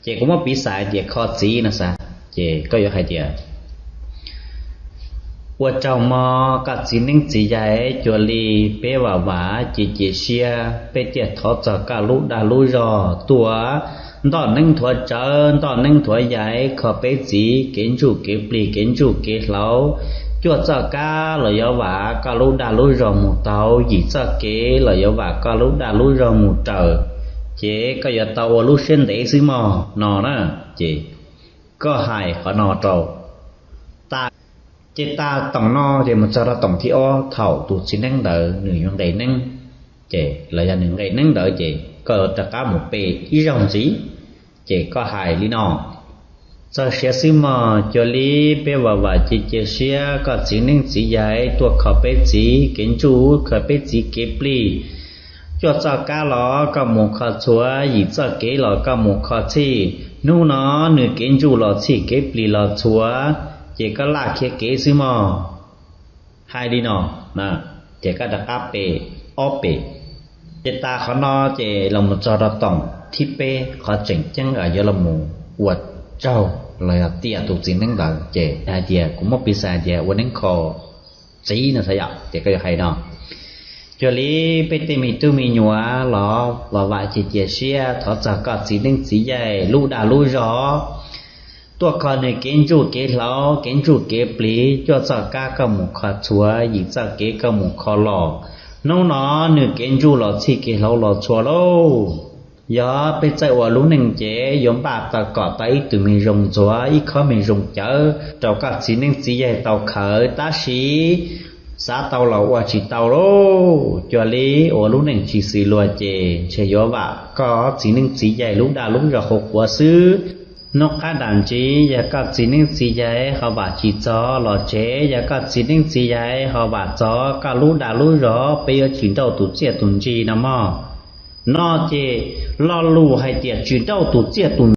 Ces kuv muab piv xav hais tias kho txiv no xav, ces koj yuav hais tias ua tsaug mog koj txiv neeb txiv yaig, cuag li peb vam vam cia cia siab peb thiaj thov txog koj lub dag lub zog tuaj ntoj neeb nthuav tsawv ntoj neeb nthuav yaig kho peb txiv kev ntsuj kev plig kev ntsuj kev hlauv. Cuaj txoj kab los yuav vam koj lub dag lub zog mus taug, yim txoj kev los yuav vam koj lub dag lub zog mus raws, ces koj yuav tau ua lub siab ntev xwb mog no na. Ces koj hais qhov no rau tas, ces tas toom no ces mus txog rau toom thib ob thaum tus txiv neeb ntawd nws yuav nqes neeb, ces los yog nws nqes neeb ntawd ces koj rov qab mus pe ib zaug ntxiv. Ces koj hais li no, txog siav xwb mog, cuag li peb vam vam cia cia siab koj txiv neeb txiv yaig tuaj kho peb txiv kev ntsuj kho peb txiv kev plig. Cuaj txoj kab los koj mus kho txhua, yim txoj kev los koj mus kho txhij. Hnub no nws kev ntsuj los txhij kev plig los txhua, ces koj laj khiav kev xwb mog. Hais li no, ces koj rov qab pe ob pem. Ces tas qhov no ces los mus txog rau toom thib peb qhov tseem ceeb yuav los mus ua tsaug los yog tiam tus txiv neeb ntawd ces hais tias kuv muab piv xav hais tias ua neeb kho txiv no xav yom, ces koj yuav hais no, cuag li peb tej me tub me nyuam los vam vam cia cia siab thov txog koj txiv neeb txiv yaig lub dag lub zog tuaj kho nws kev ntsuj kev hlauv kev ntsuj kev plig. Cuaj txoj kab koj mus kho txhua, yim txoj kev koj mus kho los, hnub no nws kev ntsuj los txhij kev hlauv los txhua lauj. Yog peb txawj ua lub neej ces yuav npaj tau kom tau ib tug me zoo ntxuav ib khob me zoo cawv rau koj txiv neeb txiv yaig tau khaws, tab sis xav tau los ua tsis tau lauj. Cuag li ua lub neej tsis xws luag ces ntshe yuav vam koj txiv neeb txiv yaig lub dag lub zog qhuav qhuav xwb. Hnub qab nram ntsis yog koj txiv neeb txiv yaig ho vam tsis txog los tsev, yog koj txiv neeb txiv yaig ho vam txog koj lub dag lub zog peb yuav tsis nrauj tus txiaj tus ntsig no mog. No ces lo lus hais tias tsis nrauj tus txiaj tus